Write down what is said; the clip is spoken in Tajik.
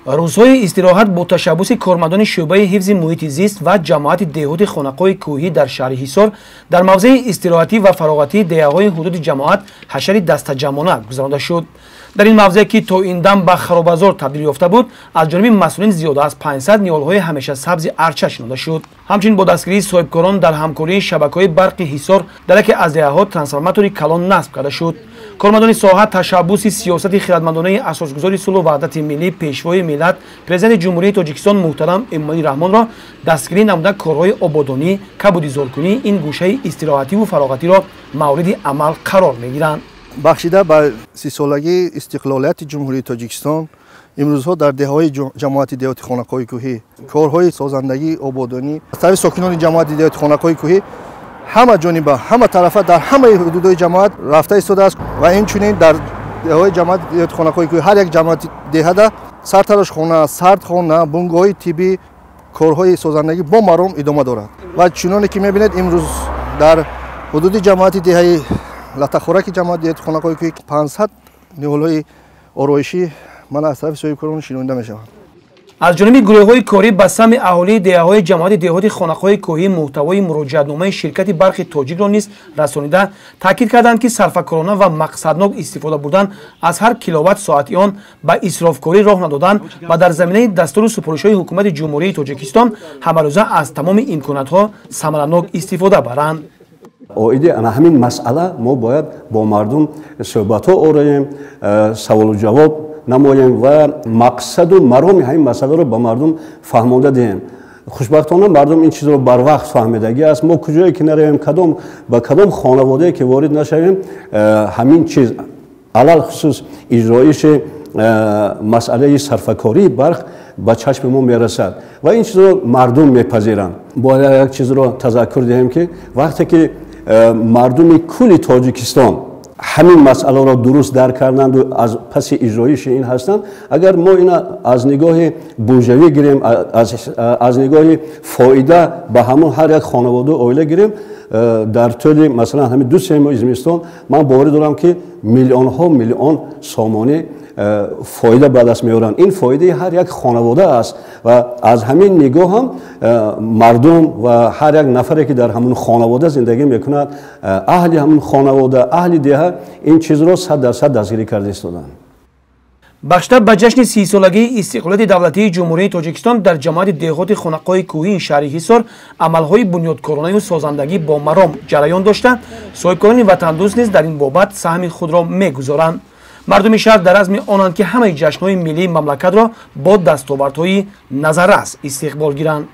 Рӯзҳои истироҳат бо ташаббуси кормандони шӯъбаи ҳифзи муҳити зист ва ҷамоати деҳоти Хонақоҳи кӯҳӣ дар шаҳри Ҳисор дар мавзеи истироҳатӣ ва фароғатии деҳаҳои ҳудуди ҷамоат ҳашари дастаҷамъона гузаронда шуд. Дар ин мавзеъ, ки то ин дам ба харобазор табдил ёфта буд, аз ҷониби масъулин зиёда аз 500 ниҳолҳои ҳамеша сабзи арча шинонда шуд. Ҳамчунин бо дастгирии соҳибкорон дар ҳамкории шабакаҳои барқи Ҳисор дар яке аз деҳаҳо трансформатори калон насб карда шуд. Кормандони соҳа ташаббуси сиёсати хиратмандонаи асосгузори сулҳу ваҳдати миллӣ, пешвои миллат, президенти Ҷумҳурии Тоҷикистон муҳтарам Эмомалӣ Раҳмонро дастгирӣ намуда корҳои ободонӣ, кабудизоркунии ин гӯшаи истироҳативу фароғатиро мавриди амал қарор мегиранд. Бахшида ба 30-солагии истиқлолияти Ҷумҳурии Тоҷикистон имрӯзҳо дар деҳаҳои ҷамоати деҳоти Хонақоҳи кӯҳӣ корҳои созандагӣ, ободонӣ аз тарафи сокинони ҷамоати деҳоти Хонақоҳи кӯҳӣ ҳама ҷониба, ҳама тарафа дар ҳамаи ҳудудҳои ҷамоат рафта истодааст ва инчунин дар деҳаҳои ҷамоати деҳоти Хонақоҳи кӯҳӣ ҳар як ҷамоати деҳада сартарошхона, сардхона, бунгоҳҳои тиббӣ корҳои созандагӣ бо маром идома дорад. Ва чуноне ки мебинед, имрӯз дар ҳудуди ҷамоати деҳаи Латахӯраки ҷамоати деҳоти Хонақоҳи кӯҳӣ 500 ниҳолҳои ороишӣ ман аз тарафи соҳибкорон шинонида мешаванд. Аз ҷониби гурӯҳҳои корӣ ба самъи аҳолии деҳаҳои ҷамоати деҳоти Хонақоҳи кӯҳӣ муҳтавои муроҷиатномаи ширкати барқи тоҷикро низ расонида таъкид карданд, ки сарфакорона ва мақсаднок истифода бурдан аз ҳар киловатт соати он, ба исрофкорӣ роҳ надодан ва дар заминаи дастуру супоришҳои ҳукумати Ҷумҳурии Тоҷикистон ҳамарӯза аз тамоми имкониятҳо самаранок истифода баранд. Оиди ана ҳамин масъала мо бояд бо мардум суҳбатҳо ороем, саволу ҷавоб намоем ва мақсаду мароми ҳамин масъаларо ба мардум фаҳмонда диҳем. Хушбахтона, мардум ин чизро барвақт фаҳмидагӣ аст. Мо куҷое ки наравем, кадом ба кадом хонаводае ки ворид нашавем, ҳамин чиз, алалхусус иҷроиши масъалаи сарфакории барқ ба чашми мо мерасад ва ин чизро мардум мепазиранд. Бояд як чизро тазаккур диҳем, ки вақте ки мардуми кулли Тоҷикистон ҳамин масъаларо дуруст дарк карданду аз паси иҷроиши ин ҳастанд, агар мо ина аз нигоҳи буҷавӣ гирем, аз нигоҳи фоида ба ҳамон ҳар як хонаводу оила гирем, дар тӯли масалан ҳамин 2-3 моҳи зимистон ман боварӣ дорам, ки миллионҳо миллион сомонӣ фоида ба даст меоранд. Ин фоидаи ҳар як хонавода аст ва аз ҳамин нигоҳ ҳам мардум ва ҳар як нафаре, ки дар ҳамун хонавода зиндагӣ мекунад, аҳли ҳамун хонавода, аҳли деҳа ин чизро 100% дастгирӣ карда истоданд. Бахшида ба ҷашни 30-солагии истиқлолияти давлатии Ҷумҳурии Тоҷикистон дар ҷамоати деҳоти Хонақоҳи кӯҳии шаҳри Ҳисор амалҳои бунёдкоронаю созандагӣ бо маром ҷараён дошта, соҳибкорони ватандӯст низ дар ин бобат саҳми худро мегузоранд. Мардуми шаҳр дар азми онанд, ки ҳамаи ҷашнҳои миллии мамлакатро бо дастовардҳои назаррас истиқбол гиранд.